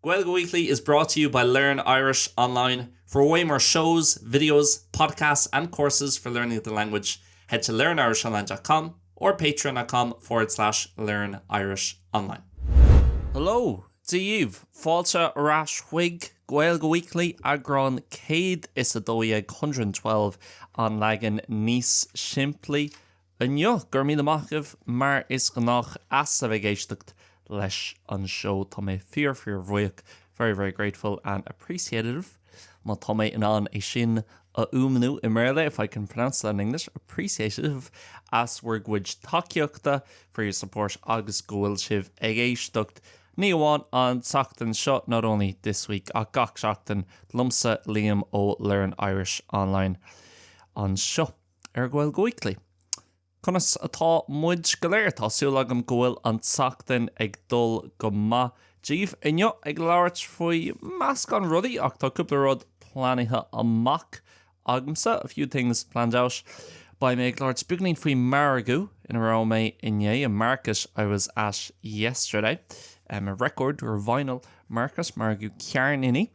Gaeilge Weekly is brought to you by Learn Irish Online. For way more shows, videos, podcasts and courses for learning the language, head to learnirishonline.com or patreon.com forward slash learn Irish online. Hello, Dia dhaoibh, fáilte ar ais chuig Gaeilge Weekly, eagrán 112, 112, an leagan níos simplí Inniu, go raibh míle maith agaibh mar is gnách as a bheith ag éisteacht leis an seó. Tá mé fíor fíor bhuíoch, very very grateful and appreciative, má tá mé in ann é sin a fhuaimniú i mBéarla, if I can pronounce that in English, appreciative, as bhur gcuid tacaíochta, for your support, agus go bhfuil sibh ag éisteacht ní amháin an tseachtain seo, not only this week, ach gach seachtain liomsa, Liam ó Learn Irish Online anseo. ar Gaeilge Weekly. Conas atá muid go léir? Tá súil agam go bhfuil an tseachtain ag dul go maith daoibh. Inniu ag labhairt faoi meascán rudaí ach tá cúpla rud pleanaithe amach agamsa, a few things planned out. Beidh mé ag labhairt beagainín faoi margadh ina raibh mé inné, a market I was at yesterday, a record or vinyl market, margadh ceirníní.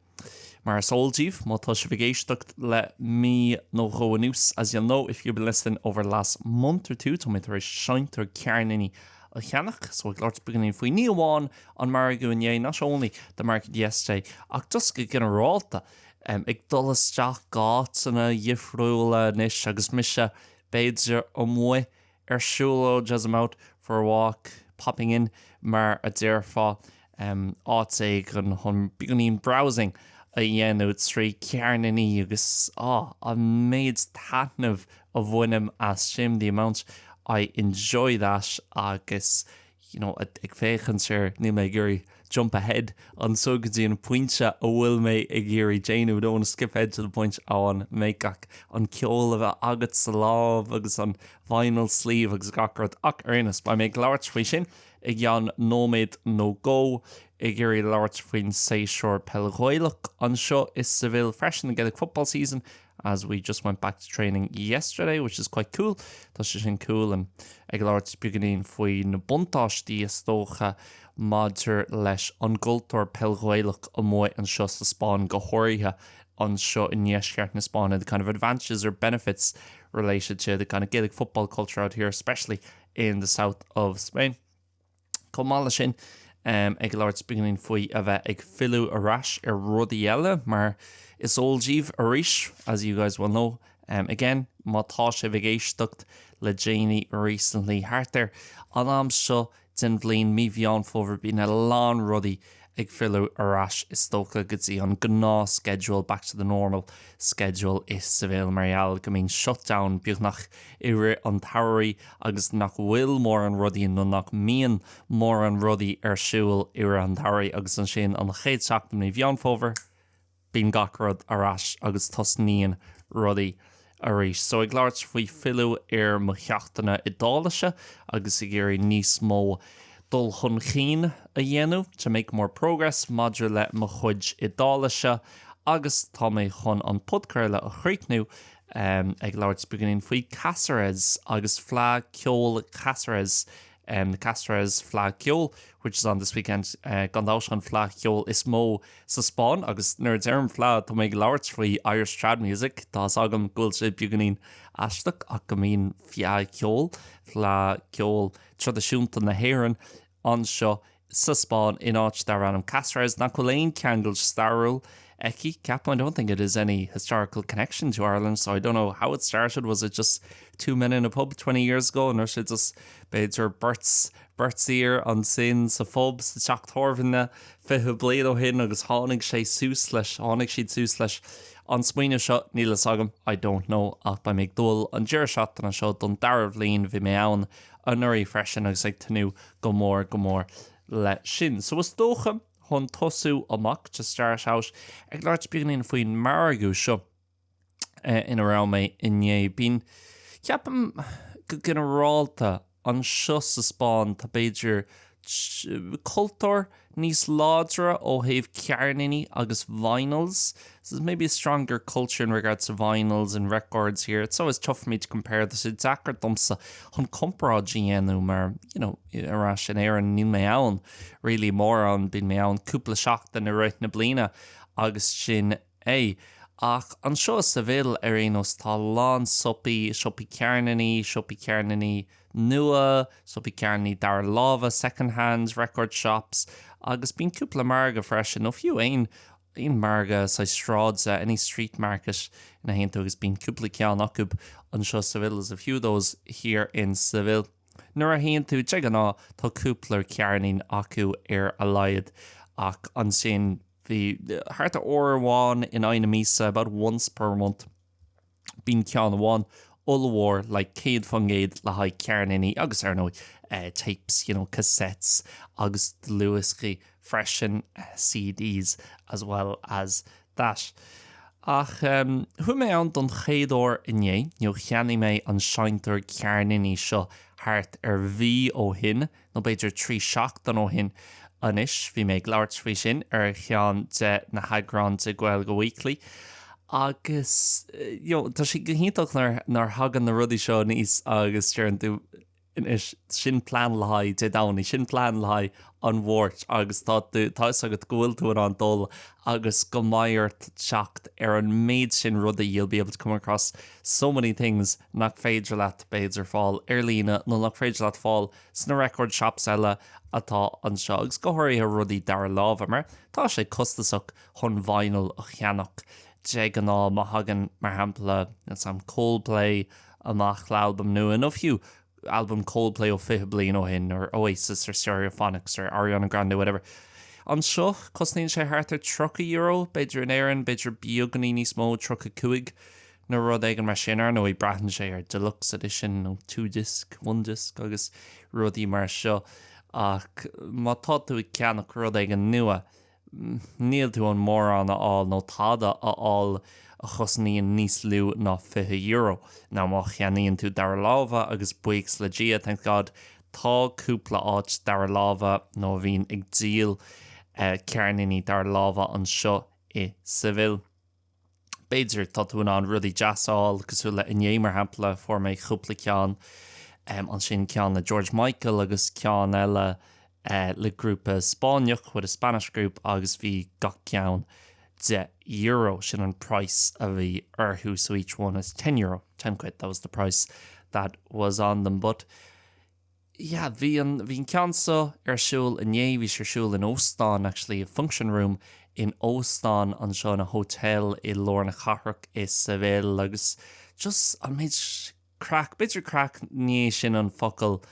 Mar is eol daoibh, má tá sibh ag éisteacht le mí nó dhó anuas, as you'll know if you've been listening over the last month or two, tá mé tar éis seinnteoir ceirníní a cheannach, so ag labhairt beagáinín faoi ní amháin an margadh inné, not only the market yesterday, ach just go ginearálta, ag dul isteach go áiteanna dhifriúla anois agus mise b'fhéidir amuigh ar siúlóid as I'm out for a walk, popping in mar a déarfá, áit éigin chun beagáinín browsing a dhéanamh trí ceirníní agus á, an méid taitneamh a bhainim as sin, the amount I enjoy that agus you know, ag féachaint ar, níl mé ag iarraidh jump ahead anso go dtí an pointe a bhfuil mé ag iarraidh déanamh, don't want to skip ahead to the point I want to make ach an ceol a bheith agat sa lámh agus an vinyl sleeve agus gach rud ach ar aon nós, beidh mé ag labhairt faoi sin i gceann nóiméad nó dhó, ag iarraidh labhairt faoin séasúr peil Ghaelach anseo i Seville freisin, the Gaelic football season as we just went back to training yesterday, which is quite cool, tá sé sin cool, and ag labhairt beagáinín faoi na buntáistí is dócha maidir leis an gcultúr peil Ghaelach amuigh anseo sa Spáinn, go háirithe anseo i ndeisceart na Spáinne, the kind of advantages or benefits related to the kind of Gaelic football culture out here, especially in the south of Spain. Chomh maith leis sin, ag labhairt beagáinín faoi a bheith ag filleadh ar ais ar rudaí eile, mar is eol daoibh arís, as you guys will know, again, má tá sibh ag éisteacht le déanaí recently, thart ar an am seo den bhliain, mí Mheán Fómhair, bíonn a lán rudaí ag filleadh ar ais is dócha go dtí an gnáth schedule, back to the normal schedule i Seville mar gheall go mbíonn shutdown beagnach i rith an tsamhraidh agus nach bhfuil mórán rudaí nó nach mbíonn mórán rudaí ar siúl i rith an tsamhraidh agus ansin an chéad seachtain mí Mheán Fómhair bíonn gach rud ar ais agus tosnaíonn rudaí arís. So ag labhairt faoi filleadh ar mo cheachtanna Iodáilise agus ag iarraidh níos mó dul chun cinn a dhéanamh, to make more progress, maidir le mo chuid Iodáilise agus tá mé chun an podchraoladh a chríochnú ag labhairt beagáinín faoi Cáceres agus Fleadh Ceoil Cáceres the Cáceres Fleadh Ceoil which is on this weekend gan dabht an fleadh cheoil is mó sa Spáinn agus nuair a deirim fleadh tá mé ag labhairt faoi Irish trad music tá's agam go bhfuil sé beagáinín aisteach ach go mbíonn fleadh cheoil, fleadh ceoil traidisiúnta na hÉireann anseo sa Spáinn in áit darb ainm Cáceres nach bhfuil aon cheangal stairiúil aici, ceapaim, I don't think it has any historical connection to Ireland so I don't know how it started, was it just two men in a pub 20 years ago an raibh sé just b'fhéidir beirt, beirt fhear ansin sa phub sa teach tábhairne 20 bliain ó shin agus tháinig sé suas leis, tháinig siad suas leis an smaoineamh seo, níl fhios agam, I don't know ach beidh mé ag dul an deireadh seachtaine seo don dara bhliain, bhí mé ann anuraidh freisin agus ag tnúth go mór go mór leis sin. So is dócha chun tosú amach, to start out, ag labhairt beagáinín faoin margadh seo ina raibh mé inné. Bíonn, ceapaim go ginearálta, anseo sa Spáinn tá b'fhéidir. cultúr níos láidre ó thaobh ceirníní agus vinyls. So there's maybe a stronger culture in regards to vinyls and records here. It's always tough for me to compare Tá sé deacair domsa chun comparáid a dhéanamh mar, you know, ar ais in Éirinn níl mé ann really mórán, bíonn mé ann cúpla seachtain i rith na bliana agus sin é. Ach anseo i Seville ar aon nós tá a lán siopaí, siopaí ceirníní, siopaí ceirníní nua, siopaí ceirníní dara láimhe, second hand record shops, agus bíonn cúpla margadh freisin, nó fiú aon aon margadh saghas sráide, any street market ina théann tú agus bíonn cúpla ceann acu anseo i Seville, there's a few of those here in Seville. Nuair a théann tú, de ghnáth tá cúpla ceirnín acu ar a laghad ach ansin bhí thart ar uair amháin in aghaidh na míosa, about once per month, bíonn ceann amháin ollmhór like 100% le haghaidh ceirníní agus ar ndóigh tapes, you know, cassettes agus dlúthdhioscaí freisin, CDs as well as that. Ach chuaigh mé ann don chéad uair inné, you know, cheannaigh mé an seinnteoir ceirníní seo thart ar mhí ó shin, nó b'fhéidir 3 seachtain ó shin anois, bhí mé ag labhairt faoi sin ar cheann de na heagráin de Gaeilge Weekly agus you know, tá sé go hiontach nuair nuair thagann na rudaí seo aníos agus deireann tú anois sin plean le haghaidh Dé Domhnaigh, sin plean le haghaidh an Mháirt agus tá tú tá fhios agat go bhfuil tú in ann dul agus go mbeidh ort teacht ar an méid sin rudaí, you'll be able to come across so many things nach féidir leat b'fhéidir fáil ar líne nó nach féidir leat fáil sna record shops eile atá anseo agus go háirithe rudaí dara láimhe mar tá sé costasach chun vinyl a cheannach de ghnáth má thagann mar shampla sam Coldplay amach le albam nua nó fiú albam Coldplay ó 20 bliain ó shin or Oasis or Stereophonics or Ariana Grande whatever. Anseo cosnaíonn sé thart ar €30, b'fhéidir in Éirinn b'fhéidir beagáinín níos mó 35 nó rud éigin mar sin. Ar ndóigh braitheann sé ar deluxe edition nó two disc, one disc agus rudaí mar seo ach má tá tú ag ceannach rud éigin nua, níl tú in ann mórán a fháil nó tada a fháil a chosnaíonn níos lú ná €20. Now má cheannaíonn tú dara láimhe agus buíochas le Dia, thank God, tá cúpla áit dara láimhe nó a bhíonn ag díol ceirníní dara láimhe anseo i Seville. B'fhéidir tá tú in ann rudaí deasa a fháil, cosúil le inné mar shampla, fuair mé cúpla ceann, ansin ceann le George Michael agus ceann eile le grúpa Spáinneach, with a Spanish group, agus bhí gach ceann €10, sin an price a bhí orthu, so each one is €10, ten quid, that was the price that was on them. But yeah, bhí an, bhí an ceann seo ar siúl inné, bhí sé ar siúl in óstán actually, a function room in óstán anseo in a hotel i lár na cathrach i Seville agus just an méid craic, b'fhéidir craic ní hé sin an focal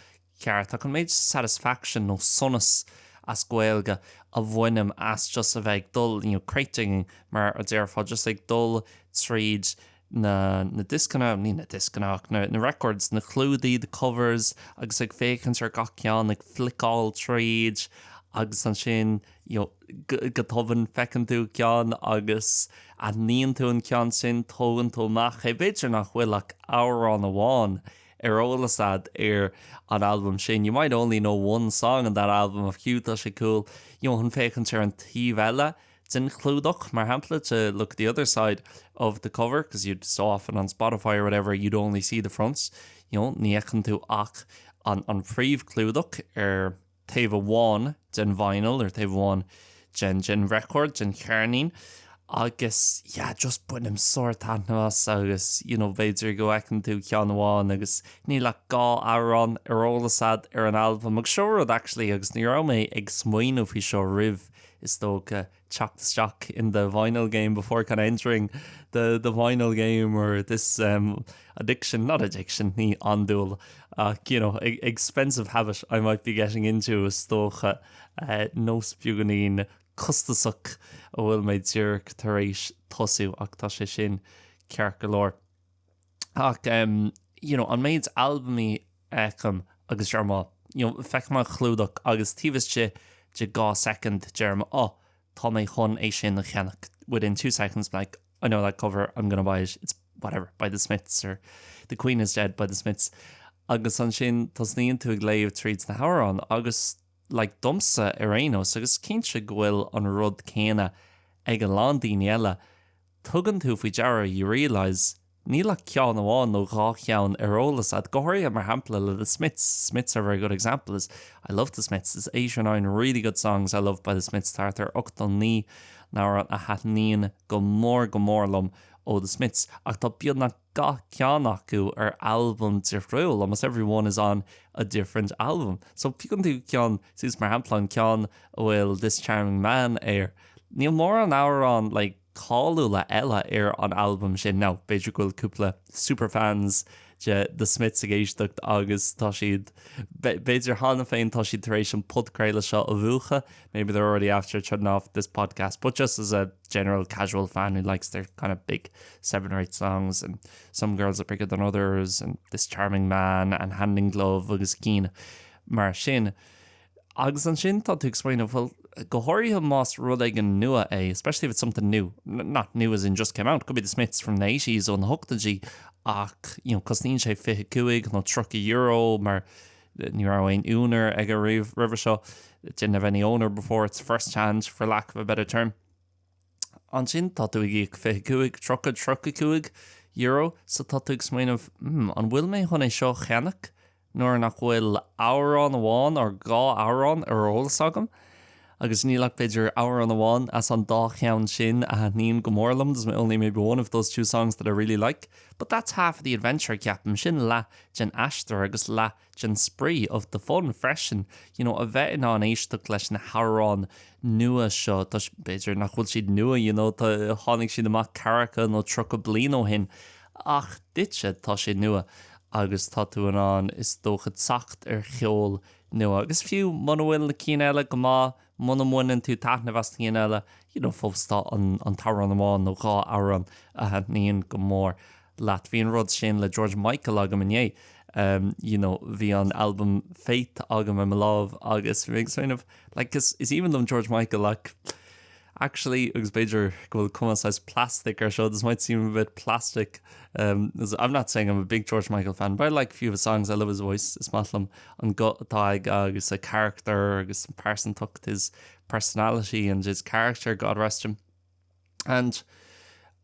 ceart ach an méid satisfaction nó sonas as Gaeilge a bhainim as just a bheith ag dul, you know, crate digging mar a déarfá, just ag dul tríd na na dioscanna, ní na dioscanna ach na na records, na clúdaigh, the covers agus ag féachaint ar gach ceann, ag fliceáil tríd agus ansin you know go go tobann feiceann tú ceann agus aithníonn tú an ceann sin, tógann tú amach é, b'fhéidir nach bhfuil ach amhrán amháin ar eolas a'd ar an albam sin, you might only know one song on that album ach fiú tá sé cool you know chun féachaint ar an taobh eile den chlúdach, mar shampla, to look at the other side of the cover, because you'd so often on Spotify or whatever, you'd only see the fronts, you know, ní fheiceann tú ach an, an phríomhchlúdach ar taobh amháin den vinyl, ar taobh amháin den, den record, den cheirnín, agus yeah, just bainim sórt taitneamh as agus, you know, b'fhéidir go bhfeiceann tú ceann amháin agus níl ach dhá amhrán ar eolas a'd ar an albam, agus seo rud actually, agus ní raibh mé ag smaoineamh faoi seo roimh is dócha, teacht isteach in the vinyl game before kind of entering the the vinyl game or this um, addiction, not addiction, ní andúil ach you know, expensive habit I might be getting into is dócha uh, nós beagáinín costasach a bhfuil mé díreach tar éis tosú ach tá sé sin ceart go leor. Ach um, you know, an méid albaimí a fheicim agus deirim oh, you know, feicim an chlúdach agus taobh istigh de 2 soicind deirim oh, tá mé chun é sin a cheannach within 2 seconds like I know that cover, I'm gonna buy it, it's whatever, by the Smiths or The Queen is Dead by the Smiths agus ansin tosnaíonn tú ag léamh tríd na hamhráin agus. like domsa ar aon nós, agus cinnte go bhfuil an rud céanna ag a lán daoine eile, tugann tú faoi deara, you realise, níl ach ceann amháin nó dhá cheann ar eolas agat, go háirithe mar shampla le The Smiths, Smiths are a very good example, is I love The Smiths, there's eight or nine really good songs I love by The Smiths, thart ar ocht nó naoi n-amhrán a thaitníonn go mór go mór liom ó The Smiths, ach tá beagnach gach ceann acu ar albam difriúil, almost every one is on a different album. So piocann tú ceann suas mar shampla an ceann a bhfuil This Charming Man air, níl mórán amhrán like cáiliúla eile ar an albam sin. Now b'fhéidir go bhfuil cúpla superfans de The Smiths ag éisteacht agus tá siad, b'fhéidir cheana féin tá siad tar éis an podchraoladh seo a mhúchadh, maybe they're already after shutting off this podcast, but just as a general casual fan who likes their kind of big seven or eight songs and some girls are bigger than others and this charming man and hand in glove agus cinn mar sin. Agus ansin tá tú ag smaoineamh, bhuel, go háirithe más rud éigin nua é, especially if it's something new, not new as in just came out, could be the Smiths from the eighties ó na hochtóidí ach, you know, cosnaíonn sé 25 nó 30 euro mar ní raibh aon úinéir aige riamh roimhe seo, didn't have any owner before, it's first hand for lack of a better term. Ansin tá tú ag íoc 25, 30, 35 euro so tá tú ag smaoineamh, hmm, an bhfuil mé chun é seo a cheannach nuair nach bhfuil amhrán amháin or dhá amhrán ar eolas agam? Agus níl ach b'fhéidir amhrán amháin as an dá cheann sin a thaitníonn go mór liom, there's only maybe one of those two songs that I really like. But that's half of the adventure, ceapaim, sin leath den aistear agus leath den spraoi, of the fun, freisin, you know, a bheith in ann éisteacht leis na hamhráin nua seo, tá, b'fhéidir nach bhfuil siad nua, you know, tá, tháinig siad amach ceathracha nó tríocha bliain ó shin, ach duitse, tá sé nua agus tá tú in ann, is dócha, teacht ar cheol nua. Agus fiú muna bhfuil na cinn eile go maith, muna mbaineann tú taitneamh as na cinn eile, you know, fós tá an, an t-amhrán amháin nó dhá amhrán a thaitníonn go mór leat. Bhí an rud sin le George Michael agam inné. Um, you know, bhí an albam Faith agam i mo lámh agus bhí mé ag smaoineamh, like, is, is aoibhinn liom George Michael ach actually, agus b'fhéidir go bhfuil cuma saghas plastic ar seo, this might seem a bit plastic. Um, I'm not saying I'm a big George Michael fan, but I like a few of his songs, I love his voice, is maith liom an guth atá aige agus a charachtar agus an pearsantacht, his personality and his character, God rest him. And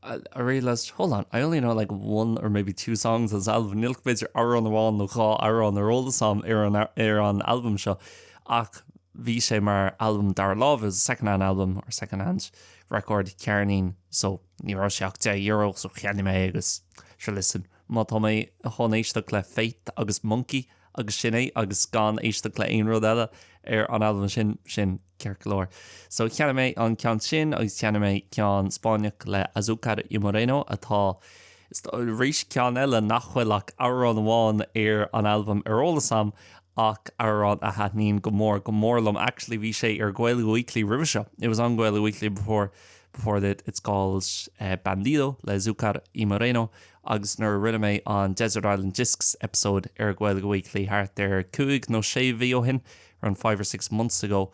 I, I realised, hold on, I only know like one or maybe two songs on this album. Níl ach b'fhéidir amhrán amháin nó dhá amhrán ar eolas agam ar an, ar an albam seo. Ach bhí sé mar albam dara láimhe, it was a second hand album or second hand record ceirnín, so ní raibh sé ach €10, so cheannaigh mé agus sure listen, má tá mé chun éisteacht le Faith agus Monkey agus sin é agus gan éisteacht le aon rud eile ar an albam sin, sin ceart go leor. So cheannaigh mé an ceann sin agus cheannaigh mé ceann Spáinneach le Azúcar y Moreno atá arís ceann eile nach bhfuil ach amhrán amháin ar an albam ar eolas agam ach amhrán a thaitníonn go mór go mór liom. Actually bhí sé ar Gaeilge Weekly roimhe seo. It was on Gaeilge Weekly before before that. It's called uh, Bandido le Azúcar y Moreno agus nuair a rinne mé an Desert Island Discs episode ar Gaeilge Weekly thart ar cúig nó sé mhí ó shin, around five or six months ago,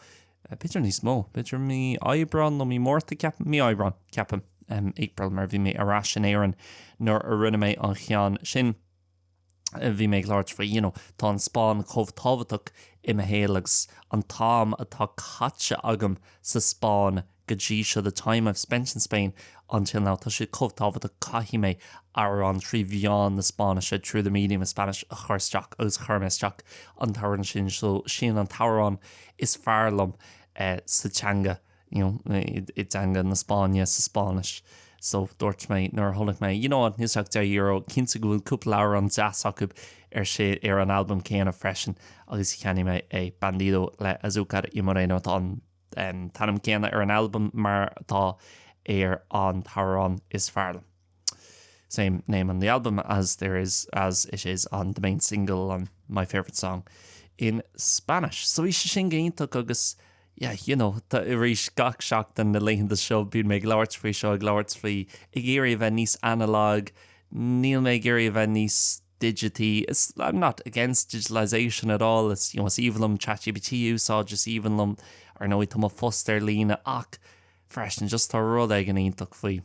b'fhéidir níos mó, b'fhéidir mí Aibreán nó mí Márta, ceapaim, mí Aibreán, ceapaim, um, April, mar bhí mé ar ais in Éirinn nuair a rinne mé an cheann sin. Bhí mé ag labhairt faoi, you know, tá an Spáinn chomh tábhachtach i mo shaol agus an t-am atá caite agam sa Spáinn go dtí seo, the time I've spent in Spain until now, tá sé chomh tábhachtach, caithfidh mé amhrán trí mheán na Spáinnise, through the medium of Spanish, a chur isteach agus chuir mé isteach an t-amhrán sin, so sin an t-amhrán is fearr liom sa teanga, you know, i dteanga na Spáinne, sa Spáinnis. So dúirt mé nuair a chonaic mé, you know what, níl sé ach €10, cinnte go bhfuil cúpla amhrán deas acu ar sé ar an albam céanna freisin agus cheannaigh mé é, Bandido le Azúcar y Moreno, tá an t-ainm céanna ar an albam mar atá ar an t-amhrán is fearr liom. Same name on the album as there is as it is on the main single on my favourite song in Spanish. So bhí sé sin go hiontach agus yeah, you know, tá arís gach seachtain na laethanta seo bíonn mé ag labhairt faoi seo, ag labhairt faoi ag iarraidh a bheith níos analog, níl mé ag iarraidh a bheith níos digití. Is I'm not against digitalisation at all, is you know, is aoibhinn liom ChatGPT a úsáid, is aoibhinn liom ar ndóigh tá mo phost ar líne ach freisin just tá rud éigin iontach faoi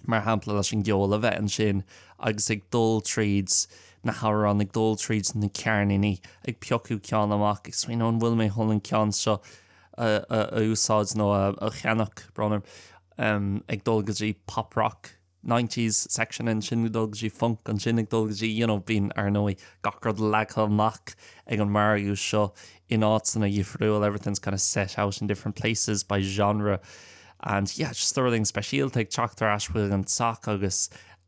mar shampla leis an gceol a bheith ansin agus ag dul tríd. na hamhráin, ag dul tríd na ceirníní, ag piocadh ceann amach, ag smaoineamh an bhfuil mé chun an ceann seo a úsáid nó a cheannach, brón orm, ag dul go dtí pop rock nineties section ansin ag dul go dtí funk ansin ag dul go dtí you know bíonn ar ndóigh gach rud leagtha amach ag an margadh seo in áiteanna dhifriúil everything's kind of set out in different places by genre and yeah just rud éigin speisialta ag teacht ar ais chuig an teach agus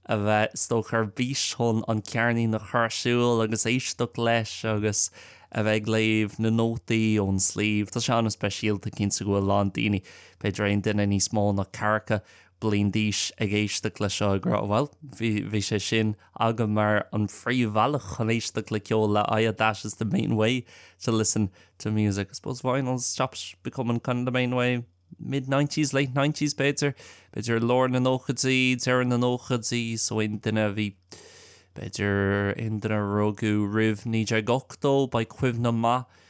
a bheith is dócha ar bís chun an ceirnín a chur ar siúl agus éisteacht leis agus a bheith ag léamh na nótaí ón sleeve. Tá sé an-speisialta cinnte go bhfuil a lán daoine, b'fhéidir aon duine níos mó ná ceathracha bliain d'aois ag éisteacht le seo ag rá bhuel, bhí, bhí sé sin agam mar an phríomhbhealach chun éisteacht le ceol le yeah that is the main way to listen to music. I suppose vinyl stopped becoming kind of the main way mid nineties, late nineties b'fhéidir, b'fhéidir lár na nóchaidí, deireadh na nóchaidí, so aon duine a bhí, b'fhéidir aon duine a rugadh roimh 1980, beidh cuimhne maith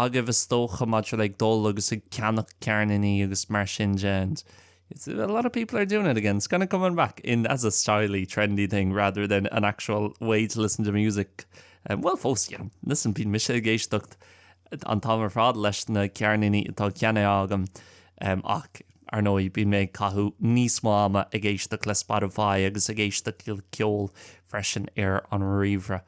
agaibh is dócha maidir le ag dul agus ag ceannach ceirníní agus mar sin de and it's, a lot of people are doing it again, it's kind of coming back in as a styly, trendy thing rather than an actual way to listen to music. Um, well fós, you know, listen, bíonn mise ag éisteacht an t-am ar fad leis na ceirníní atá ceannaithe agam um, ach ar ndóigh bíonn mé ag caitheamh níos mó ama ag éisteacht le Spotify agus ag éisteacht le ceol freisin ar an ríomhaire.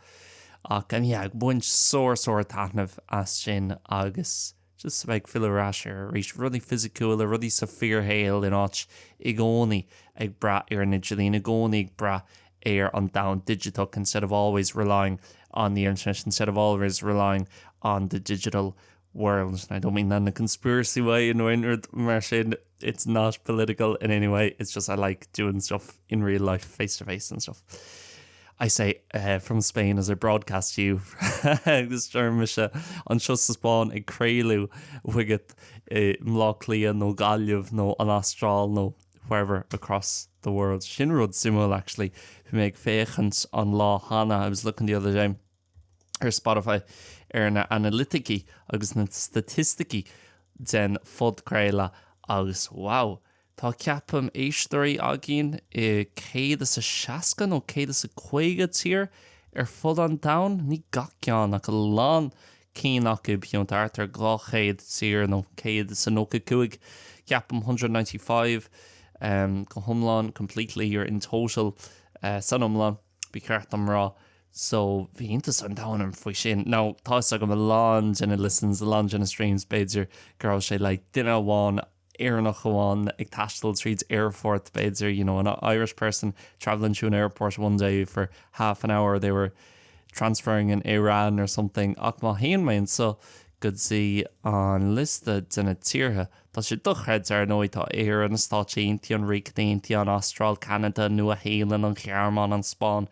Ach um, yeah, ag baint sórt sórt taitneamh as sin agus just a bheith ag filleadh ar ais air arís, rudaí fisiciúla, rudaí sa fíorshaol in áit i gcónaí ag brath ar an idirlíon, i gcónaí ag brath ar an domhan digiteach instead of always relying on the internet, instead of always relying on the digital world. And I don't mean that in a conspiracy way nó aon rud mar sin, it's not political in any way, it's just I like doing stuff in real life, face to face and stuff. I say uh, from Spain as I broadcast you agus deir mise anseo sa Spáinn ag craoladh chugat i mBleá Cliath nó Gaillimh nó an Astráil nó wherever across the world. Sin rud suimiúil actually, bhí mé ag féachaint an lá cheana, I was looking the other day, ar Spotify ar na anailiticí agus na staitisticí den phodchraoladh agus wow, tá ceapaim éisteoirí againn i 160 nó 150 tír ar fud an domhain, ní gach ceann ach a lán cinn acu, you know, thart ar 200 tír nó 195 ceapaim 195 um, go hiomlán completely or in total uh, san iomlán. Ba cheart dom rá. So, bhí iontas an domhain orm faoi sin. Now, tá 'fhios agam a lán de na listens, a lán de na streams, b'fhéidir go raibh sé like duine amháin, Éireannach amháin ag taisteal tríd aerfort, b'fhéidir, you know, an Irish person travelling through an airport one day for half an hour, they were transferring in Iran or something. Ach má théann mé anseo go dtí an liosta de na tíortha, Tá sé dochreidte, ar ndóigh, tá Éire, na Stáit Aontaithe, an Ríocht Aontaithe, an Astráil, Ceanada, Nua-Shéalainn, an Ghearmáin, an Spáinn.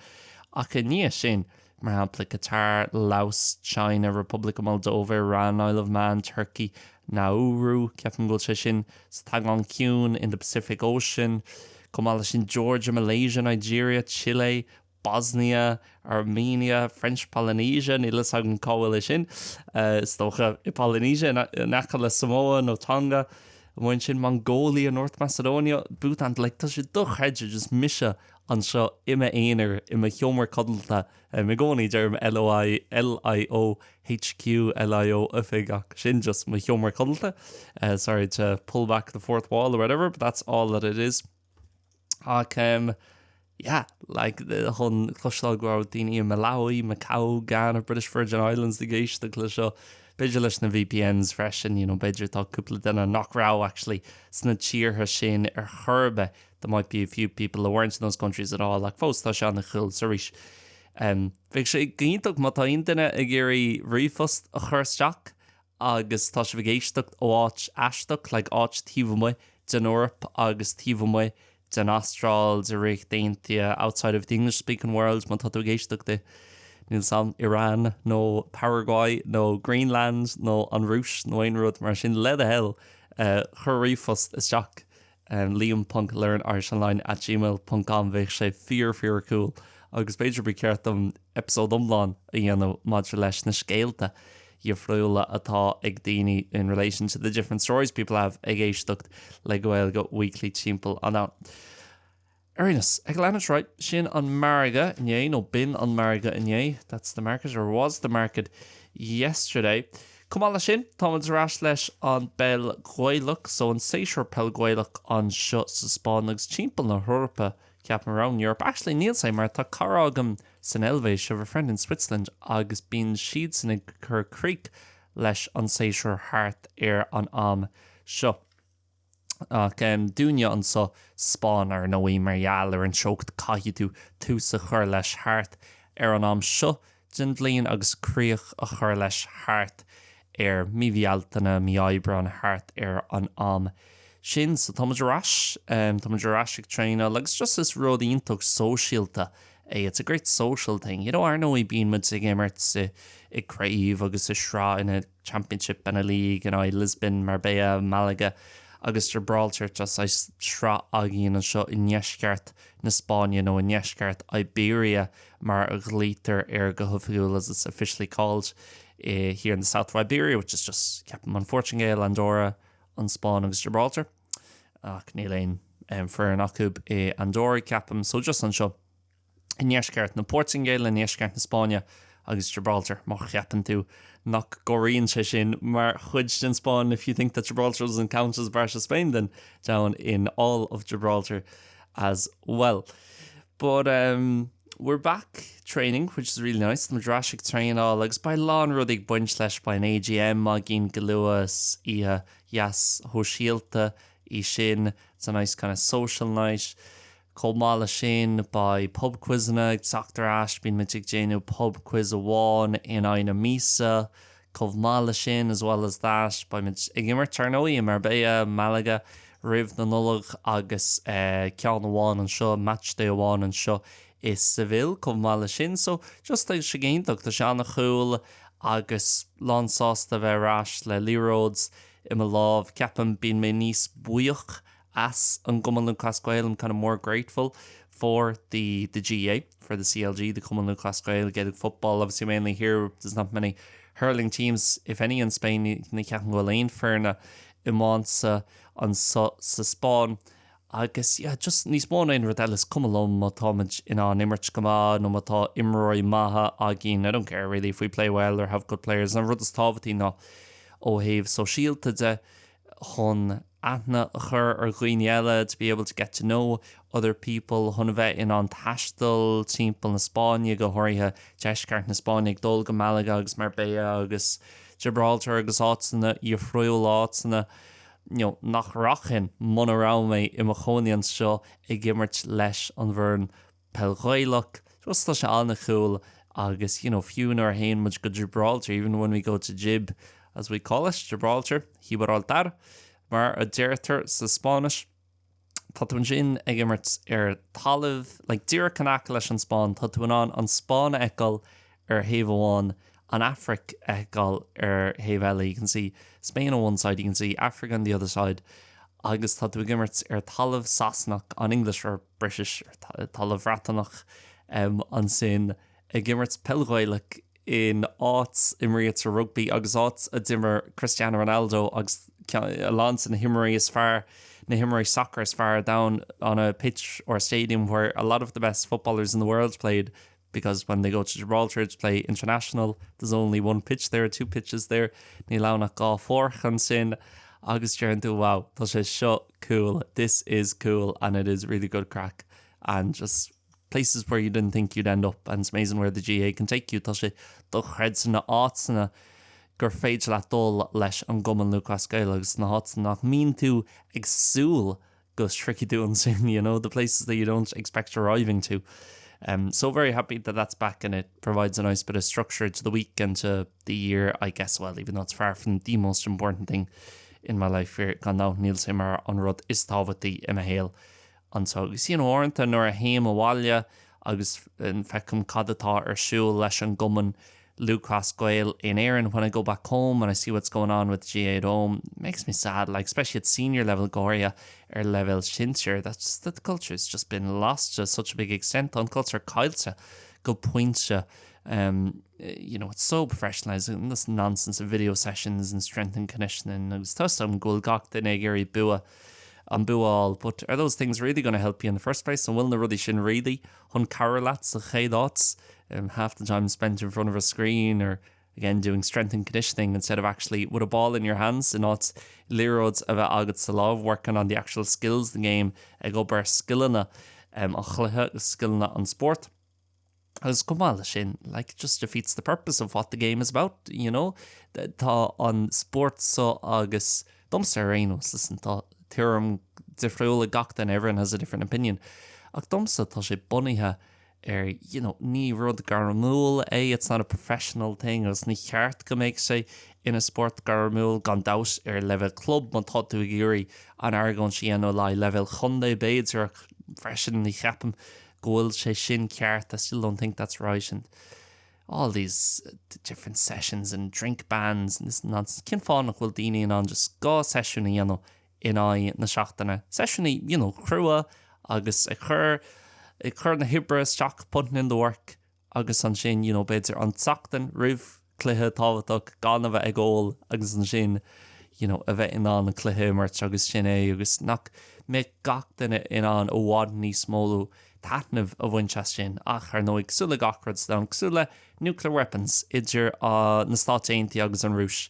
Ach i ndiaidh sin, mar shampla, Qatar, Laos, China, Republic of Moldova, Iran, Isle of Man, Turkey, Nauru, ceapaim go bhfuil sé sin sa tAigéan Ciúin, in the Pacific Ocean, chomh maith leis sin Georgia, Malaysia, Nigeria, Chile, Bosnia, Armenia, French Polynesia, níl fhios agam cá bhfuil é sin, is dócha i Polynesia in aice le Samoa nó Tonga, amuigh ansin, Mongolia, North Macedonia, Bhutan, like tá sé dochreidte, just mise anseo i m'aonar i mo sheomra codlata, i gcónaí deirim LOI, LIO HQ, LIO oifig ach sin just mo sheomra codlata, sorry to pull back the fourth wall or whatever, but that's all that it is. Ach em yeah, like chun cloisteáil go raibh daoine i Malawi, Macau, Ghana, British Virgin Islands ag éisteacht le seo, b'fhéidir leis na VPNs freisin, you know, b'fhéidir tá cúpla duine nach raibh actually sna tíortha sin ar chor ar bith, there might be a few people who weren't in those countries at all, ach fós tá sé an-cool so arís. Em, bheadh sé go hiontach má tá aon duine ag iarraidh ríomhphost a chur isteach agus tá sibh ag éisteacht ó áit aisteach, like áit taobh amuigh den Eoraip agus taobh amuigh den Astráil, de Ríocht Aontaithe, outside of the English speaking world, má tá tú ag éisteacht i, níl 'fhios a'm, Iran nó Paraguay nó Greenland nó an Rúis nó aon rud mar sin, le do thoil, cuir ríomhphost isteach liam ponc learn irish online at gmail ponc com bheadh sé fíor fíor cool agus b'fhéidir ba cheart dom eipeasóid iomlán a dhéanamh maidir leis na scéalta dhifriúla atá ag daoine in relation to the different stories people have ag éisteacht le Gaeilge Weekly timpeall an domhain. Ar aon nós, ag leanúint ar aghaidh, sin an margadh inné, nó b'in an margadh inné, that's the market, or was the market yesterday. Chomh maith leis sin, táimid ar ais leis an bpeil Ghaelach, so an séasúr peil Gaelach anseo sa Spáinn agus timpeall na hEorpa, ceapaim, around Europe. Actually, níl sé, mar tá cara agam san Eilvéis, I have a friend in Switzerland, agus bíonn siadsan ag cur críoch leis an séasúr thart ar an am seo. Ach dúinne anseo sa Spáinn, ar ndóigh, mar gheall ar an teocht, caithfidh tú tús a chur leis thart ar an am seo den bhliain agus críoch a chur leis thart ar mí Bhealtaine, mí Aibreáin, thart ar an am sin. So tá muid ar ais, tá muid ar ais ag traenáil agus just is rud iontach sóisialta é, it's a great social thing. You know, ar ndóigh bíonn muid ag imirt i gcraobh agus i sraith ina Championship and a League in aghaidh Lisbon, Marbella, Malaga agus Gibraltar. Tá saghas sraith againn anseo i ndeisceart na Spáinne nó i ndeisceart Iberia mar a ghlaoitear air go hoifigiúil as it's officially called here in the south of Iberia which is just ceapaim an Phortaingéil, Andorra, an Spáinn agus Gibraltar ach níl aon foireann acu i Andorra ceapaim so just anseo. i ndeisceart na Portaingéile, i ndeisceart na Spáinne agus Gibraltar, má cheapann tú nach gcomhaireann sé sin mar chuid den Spáinn, if you think that Gibraltar doesn't count as part of Spain, then down in all of Gibraltar as well. But um, we're back training, which is really nice. Tá muid ar ais ag traenáil agus beidh a lán rudaí ag baint leis, beidh an AGM againn go luath, is oíche dheas shóisialta í sin, it's a nice kind of social night. Chomh maith leis sin, beidh pub quizeanna ag teacht ar ais, bíonn muid ag déanamh pub quiz amháin in aghaidh na míosa. Chomh maith leis sin, as well as that, beidh muid ag imirt, ar ndóigh, i Marbella, Malaga roimh na Nollag agus ceann amháin anseo, match day amháin anseo i Seville chomh maith leis sin. So, just tá sé iontach, tá sé an-cool agus lán sásta a bheith ar ais le liathróid i mo lámh. Ceapaim, bíonn mé níos buíoch as an gCumann Lúthchleas Gael, I'm kind of more grateful for the the GAA, for the CLG, the Cumann Lúthchleas Gael, Gaelic football, obviously mainly here, there's not many hurling teams, if any, in Spain, ní cheapaim go bhfuil aon foirne iomána anseo sa Spáinn. Agus yeah, just níos mó ná aon rud eile, is cuma liom má táimid in ann imirt go maith nó má tá imreoirí maithe againn, I don't care really if we play well or have good players, an rud is tábhachtaí ná ó thaobh sóisialta de, chun aithne a chur ar dhaoine eile, to be able to get to know other people, chun a bheith in ann taisteal timpeall na Spáinne, go háirithe deisceart na Spáinne, ag dul go Malaga agus Marbella agus Gibraltar agus áiteanna dhifriúla, áiteanna you know nach rachainn muna raibh mé i mo chónaí anseo ag imirt leis an bhfoireann peil Ghaelach. Just tá sé an-cool agus you know fiú nuair a théann muid go Gibraltar, even when we go to Gib as we call it, Gibraltar, Gibraltar mar a deirtear sa Spáinnis, tá tú ansin ag imirt ar talamh like díreach in aice leis an Spáinn, tá tú in ann an Spáinn a fheiceáil ar thaobh amháin, an Afraic a fheiceáil ar thaobh eile, you can see Spain on one side, you can see Africa on the other side, agus tá tú ag imirt ar talamh Sasanach, on English or British, ar talamh Bhreatanach ansin, ag imirt peil Ghaelach in áit imrítear rugbaí agus áit a d'imir Cristiano Ronaldo agus a lán de na himreoirí is fearr, na himreoirí sacair is fearr ar domhan, on a pitch or stadium where a lot of the best footballers in the world played because when they go to Gibraltar to play international there's only one pitch there, two pitches there, níl ann ach dhá pháirc ansin agus deireann tú wow, tá sé seo cool, this is cool and it is really good craic and just places where you didn't think you'd end up and it's amazing where the GAA can take you, tá sé dochreidte na áiteanna gur féidir leat dul leis an gCumann Lúthchleas Gael agus na háiteanna nach mbíonn tú ag súil go sroichfidh tú ansin, you know, the places that you don't expect arriving to. Um, so very happy that that's back and it provides a nice bit of structure to the week and to the year, I guess, well, even though it's far from the most important thing in my life here, gan dabht níl sé mar an rud is tábhachtaí i mo shaol anseo. Agus you know, uaireanta nuair a théim abhaile agus feicim cad atá ar siúl leis an gCumann Lúthchleas Gael in Éirinn, when I go back home and I see what's going on with GAA at home, it makes me sad, like especially at senior level go háirithe ar leibhéal sinsir, that's that the culture has just been lost to such a big extent, tá an cultúr caillte go pointe um, you know, it's so professionalised and this nonsense of video sessions and strength and conditioning agus tá a fhios agam go bhfuil gach duine ag iarraidh bua. an bua a fháil but are those things really gonna help you in the first place? An bhfuil na rudaí sin really chun cabhrú leat sa chéad áit? Half the time spent in front of a screen or again doing strength and conditioning instead of actually with a ball in your hands in áit liathróid a bheith agat sa lámh working on the actual skills of the game ag obair ar scileanna an chluiche agus scileanna an spóirt. Agus chomh maith leis sin, like, just defeats the purpose of what the game is about, you know? Tá an spórt seo agus, domsa ar aon nós, listen, tá tuairim difriúil ag gach duine, everyone has a different opinion, ach domsa tá sé bunaithe ar, you know, ní rud gairmiúil é, it's not a professional thing agus ní cheart go mbeadh sé ina spórt gairmiúil, gan dabht ar leibhéal club má tá tú ag iarraidh an argóint a dhéanamh le haghaidh leibhéal chontae b'fhéidir ach freisin ní cheapaim go bhfuil sé sin ceart, I still don't think that's right and all these different sessions and drink bans and this nonsense, cén fáth nach bhfuil daoine in ann just 2 seisiún a dhéanamh in aghaidh na seachtaine, seisiúnaí you know crua agus ag cur ag cur na hoibre isteach, putting in the work agus ansin you know b'fhéidir an tseachtain roimh cluiche tábhachtach gan a bheith ag ól agus ansin you know a bheith in ann an cluiche a imirt agus sin é agus nach mbeadh gach duine in ann i bhfad níos mó taitneamh a bhaint as sin ach ar ndóigh cosúil le gach rud sa domhan cosúil le nuclear weapons idir na Stáit Aontaithe agus an Rúis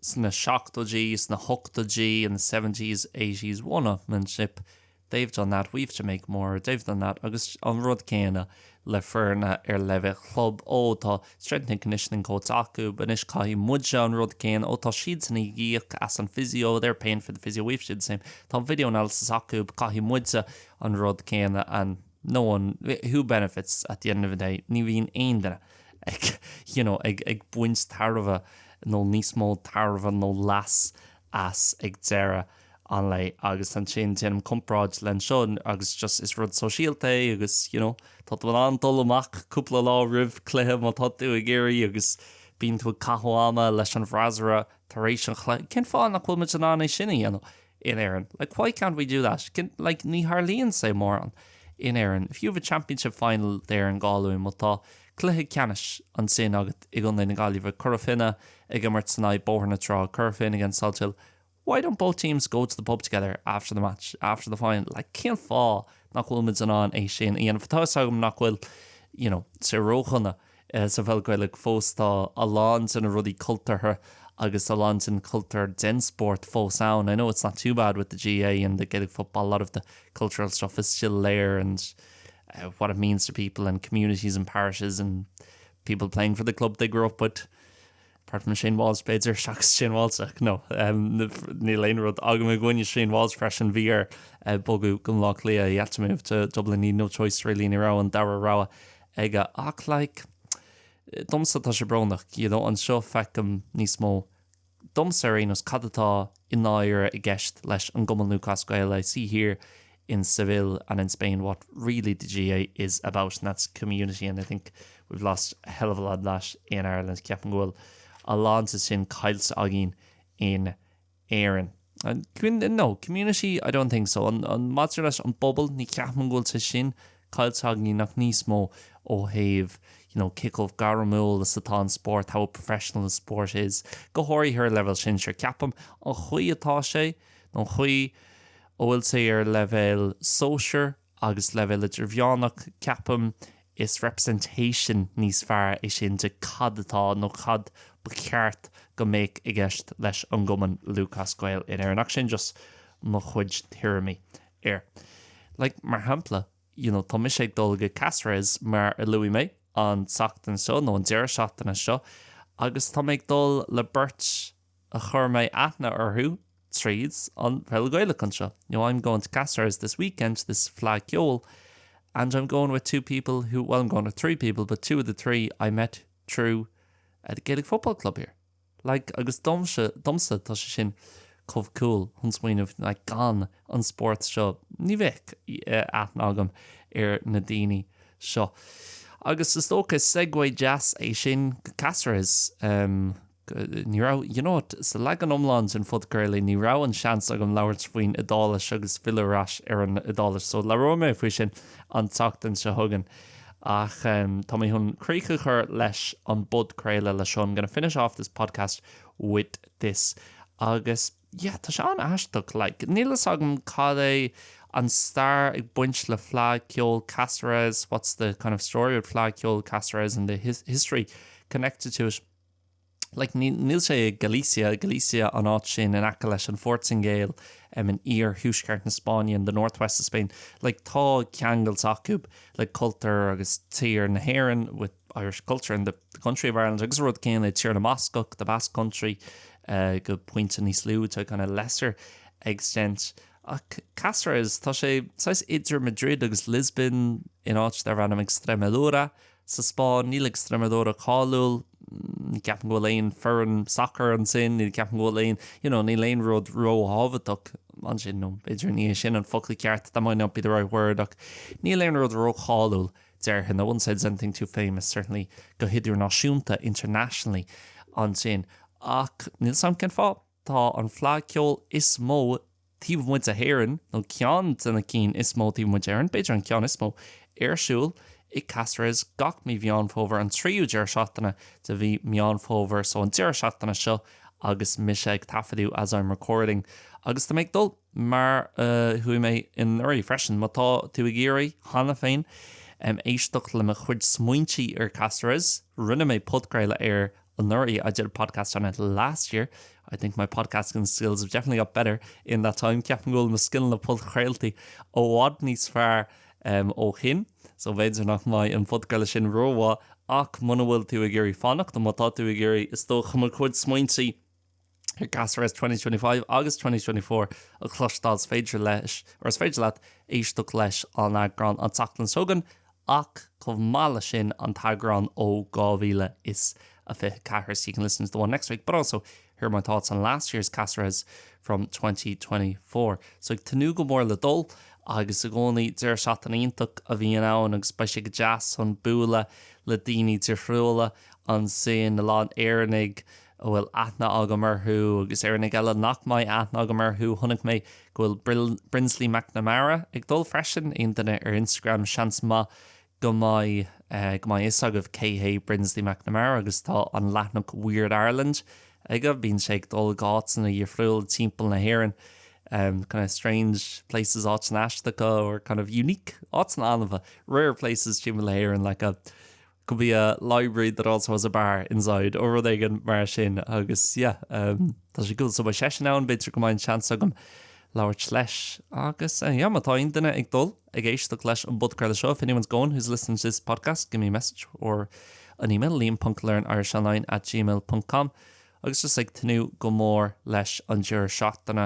sna seachtóidí, sna hochtóidí, in the seventies, eighties, one-upmanship, they've done that, we've to make more, they've done that agus an rud céanna le foirne ar leibhéal chlub, ó tá strength and conditioning coach acu, anois caithfidh muide an rud céanna, ó tá siadsan ag íoc as an physio, they're paying for the physio, we've to do the same, tá video analysis acu, caithfidh muide an rud céanna and no one, who benefits at the end of the day, ní bhíonn aon duine ag, you know, ag, ag baint tairbhe nó níos mó tairbhe nó leas as ag deireadh an lae agus ansin déanaim comparáid le anseo agus just is rud sóisialta é agus you know tá tú in ann dul amach cúpla lá roimh cluiche má tá tú ag iarraidh agus bíonn tú ag caitheamh ama leis an bhfreasúra tar éis an chluiche. Cén fáth nach bhfuil muid in ann é sin a dhéanamh in Éirinn? Like why can't we do that? Cén, like ní tharlaíonn sé mórán in Éirinn. If you have a championship final there in Galway má tá cluiche ceannais ansin agat i gContae na Gaillimhe, Cora Finne ag imirt in aghaidh Bóthar na Trá, Corofin against Salthill, why don't both teams go to the pub together after the match, after the final? Like, cén fáth nach bhfuil muid in ann é sin a dhéanamh? Tá 'fhios agam nach bhfuil, you know, sé ródhona sa pheil Ghaelach fós, tá a lán de na rudaí cultúrtha agus a lán den chultúr den spórt fós ann. I know it's not too bad with the GAA and the Gaelic football, a lot of the cultural stuff is still there and uh, what it means to people and communities and parishes and people playing for the club they grew up with. Apart from Shane Walsh b'fhéidir, seachas Shane Walsh ach no, níl aon rud agam i gcoinne Shane Walsh freisin, bhí air bogadh go Baile Átha Cliath, he had to move to Dublin, he had no choice really, ní raibh an dara rogha aige ach like, domsa tá sé brónach, you know, anseo feicim níos mó, domsa ar aon nós, cad atá i ndáiríre i gceist leis an gCumann Lúthchleas Gael, I see here in Seville and in Spain what really the GAA is about and that's community and I think we've lost a hell of a lot of that in Ireland. Ceapaim go bhfuil a lán de sin caillte againn in Éirinn. No, community, I don't think so. An, an, maidir leis an bpobal, ní cheapaim go bhfuil sé sin caillte againn ach níos mó ó thaobh you know, cé chomh gairmiúil is atá an spórt, how professional the sport is, go háirithe ar leibhéal sinsir. Ceapaim an chaoi atá sé, nó an chaoi a bhfuil sé ar leibhéal sóisir agus leibhéal idirmheánach, ceapaim, is representation níos fearr é sin de cad atá nó cad ba cheart go mbeadh i gceist leis an gCumann Lúthchleas Gael in Éirinn. Ach sin just mo chuid tuairimí air. Like, mar shampla, you know, tá mise ag dul go Cáceres mar a luaigh mé an tseachtain seo nó an deireadh seachtaine seo agus tá mé ag dul le beirt a chuir mé aithne orthu tríd an Pheil Ghaelach anseo. You know, I'm going to Cáceres this weekend, this Fleadh Cheoil, and I'm going with two people who, well, I'm going with three people, but two of the three I met through uh, the Gaelic Football Club here. Like, agus domsa, domsa tá sé sin chomh cool chun smaoineamh like, gan an spórt seo ní bheadh eh, aithne agam ar na daoine seo. Agus is dócha segue deas é sin go Cáceres um, Ní raibh, you know what, sa leagan iomlán den phodchraoladh ní raibh an seans agam labhairt faoin Iodáilis agus filleadh ar ais ar an Iodáilis so labhróidh mé faoi sin an tseachtain seo chugainn. Ach tá mé chun críoch a chur leis an bpodchraoladh le seo, I'm gonna finish off this podcast with this. Agus yeah, tá sé an-aisteach, like, níl fhios agam cad é an stair ag baint le Fleadh Cheoil Cáceres, what's the kind of story with Fleadh Cheoil Cáceres and the history connected to it. Like, níl sé i Galicia, Galicia an áit sin in aice leis an Phortaingéil in iarthuaisceart na Spáinne, in the northwest of Spain. Like, tá ceangailt acu le cultúr agus tír na hÉireann with Irish culture and the country of Ireland agus an rud céanna i Tír na mBascach, the Basque Country, go pointe níos lú, to a kind of lesser extent. Ach Cáceres, tá sé saghas idir Madrid agus Lisbon in áit darb ainm Extremadura sa Spáinn. Níl Extremadura cáiliúil, ní ceapaim go bhfuil aon foireann sacair ansin, ní ceapaim go bhfuil aon, you know, níl aon rud róthábhachtach ansin, nó b'fhéidir ní hé sin an focal ceart, that might not be the right word, ach níl aon rud rócháiliúil déarfainn, I wouldn't say there's anything too famous, certainly go hidirnáisiúnta, internationally, ansin. Ach níl 's a'm cén fáth, tá an Fleadh Ceoil is mó taobh amuigh de hÉirinn, nó ceann de na cinn is mó taobh amuigh d'Éirinn, b'fhéidir an ceann is mó, ar siúl i Cáceres gach mí Mheán Fómhair, an tríú deireadh seachtaine de mhí Meán Fómhair, so an deireadh seachtaine seo agus mise ag taifeadadh as I'm recording. Agus tá mé ag dul. mar a chuaigh mé anuraidh freisin. Má tá tú ag iarraidh cheana féin éisteacht le mo chuid smaointí ar Cáceres, rinne mé podchraoladh air anuraidh, I did a podcast on it last year, I think my podcasting skills have definitely got better in that time, ceapaim go bhfuil mo scileanna podchraoltaí i bhfad níos fearr ó shin, so b'fhéidir nach mbeidh an podchraoladh sin rómhaith ach muna bhfuil tú ag iarraidh fanacht, nó má tá tú ag iarraidh, is dócha mo chuid smaointí ar Cáceres 2025 agus 2024 a chloisteáil is féidir leis, or is féidir leat éisteacht leis an eagrán an tseachtain seo chugainn ach chomh maith leis sin an t-eagrán ó 2024 so you can listen to the one next week but also hear my thoughts on last year's Cáceres from 2024. So ag tnúth go mór le dul agus i gcónaí deireadh seachtaine iontach a bhíonn ann agus beidh sé go deas chun bualadh le daoine difriúla ansin, a lán Éireannaigh, a bhfuil aithne agam orthu agus Éireannaigh eile nach mbeidh aithne agam orthu. Chonaic mé go bhfuil Brinsley McNamara ag dul freisin, aon duine ar Instagram seans maith go mbeidh go mbeidh fhios agaibh cé hé Brinsley McNamara agus tá an leathanach Weird Ireland aige, bíonn sé ag dul go áiteanna difriúla timpeall na hÉireann, kind of strange places, áiteanna aisteacha or kind of unique, áiteanna annamha, rare places timpeall na hÉireann like a could be a library that also has a bar inside ó rud éigin mar sin agus yeah um, tá sé cool so beidh seisean ann b'fhéidir go mbeidh an seans agam labhairt leis agus uh, yeah, má tá aon duine ag dul ag éisteacht leis an bpodchraoladh seo if anyone's going who's listening to this podcast give me a message or an email liam.learnirishonline at gmail.com agus just ag tnúth go mór leis an deireadh seachtaine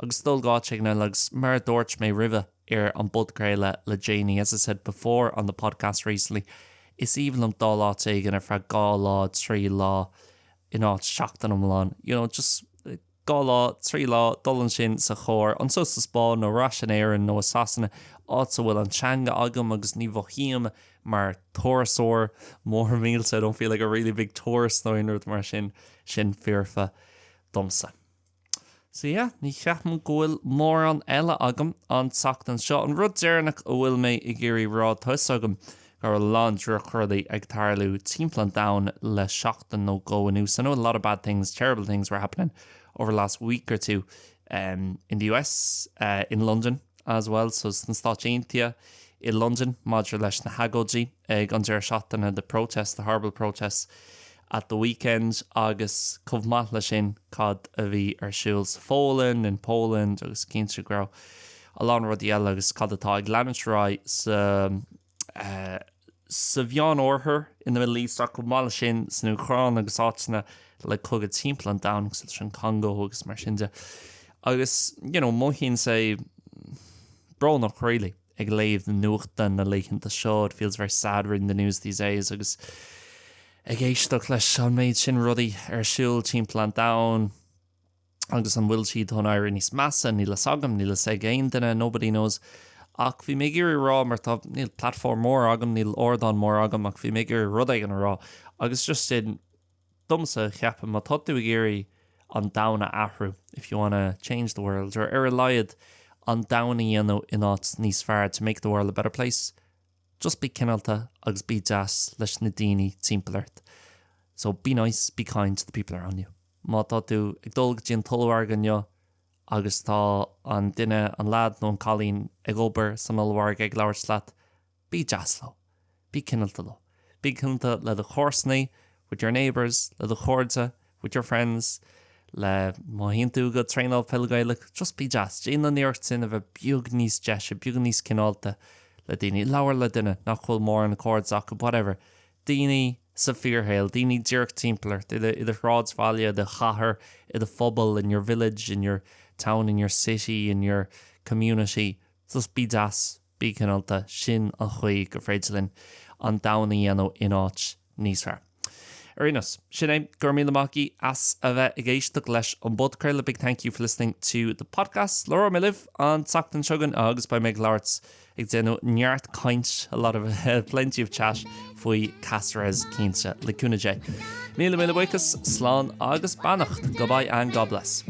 agus dul go áit éigin eile agus mar a dúirt mé roimhe ar an bpodchraoladh le déanaí, as I said before on the podcast recently, is aoibhinn liom dul áit éigin ar feadh 2 lá, 3 lá in áit seachtain iomlán, you know, just 2 lá, 3 lá, dul ansin sa charr, anseo sa Spáinn nó ar ais in Éirinn nó i Sasana, áit a bhfuil an teanga agam agus ní mhothaím mar turasóir mór millteach, I don't feel like a really big tourist nó aon rud mar sin, sin foirfe domsa. So yeah, ní cheapaim go bhfuil mórán eile agam an tseachtain seo. An rud deireanach a bhfuil mé ag iarraidh rá, tá fhios agam go raibh a lán drochrudaí ag tarlú timpeall an domhain le seachtain nó dhó anuas. I know a lot of bad things, terrible things were happening over the last week or two um, in the US, uh, in London as well, so sna Stáit Aontaithe i Londain maidir leis na hagóidí ag an deireadh seachtaine, the protests, the horrible protests at the weekend agus chomh maith leis sin cad a bhí ar siúl sa Pholainn, in Poland agus cinnte go raibh a lán rudaí eile agus cad atá ag leanúint ar aghaidh sa sa Mheánoirthear, in the Middle East ach chomh maith leis sin san Úcráin agus áiteanna le cogadh timpeall an domhain cosúil leis an Congo agus mar sin de. Agus you know mothaíonn sé brónach really. ag léamh na nuachta na laethanta seo, it feels very sad reading the news these days, agus ag éisteacht leis an méid sin rudaí ar siúl timpeall an domhain, agus an bhfuil siad chun éirí níos measa, níl fhios agam, níl fhios ag aon duine, nobody knows. Ach bhí mé ag iarraidh rá, mar tá, níl platform mór agam, níl ardán mór agam, ach bhí mé ag iarraidh rud éigin a rá, agus just sin, domsa, cheapaim, má tá tú ag iarraidh an domhan a athrú, if you wanna change the world, or ar a laghad an domhan a dhéanamh in áit níos fearr, to make the world a better place, just bí cineálta agus bí deas leis na daoine timpeall ort. So be nice, be kind to the people around you. Má tá tú ag dul go dtí an t-ollmhargadh inniu agus tá an duine, an leaid nó an cailín ag obair san ollmhargadh ag labhairt leat, bí deas leo. Bí cineálta leo. Bí cineálta le do chomharsanaí, with your neighbours, le do chairde, with your friends, le má théann tú go traenáil peile Gaelach, just bí deas. Déan an iarracht sin a bheith beag níos deise, beag níos cineálta le daoine. Labhair le duine nach bhfuil mórán cairde acu, whatever. Daoine sa fíorshaol, daoine díreach timpeall ort, i do shráidbhaile, i do chathair, i do phobal, in your village, in your town, in your city, in your community. Just bí deas, bí cineálta, sin an chaoi gur féidir linn an domhan a dhéanamh in áit níos fearr. Ar aon nós, sin é, go raibh míle maith agaibh as a bheith ag éisteacht leis an bpodchraoladh, big thank you for listening to the podcast. Labhróidh mé libh an tseachtain seo chugainn agus beidh mé ag labhairt, ag déanamh neart caint, a lot of, plenty of chat faoi Cáceres cinnte, le cúnamh Dé. Míle míle buíochas, slán agus beannacht, goodbye and God bless.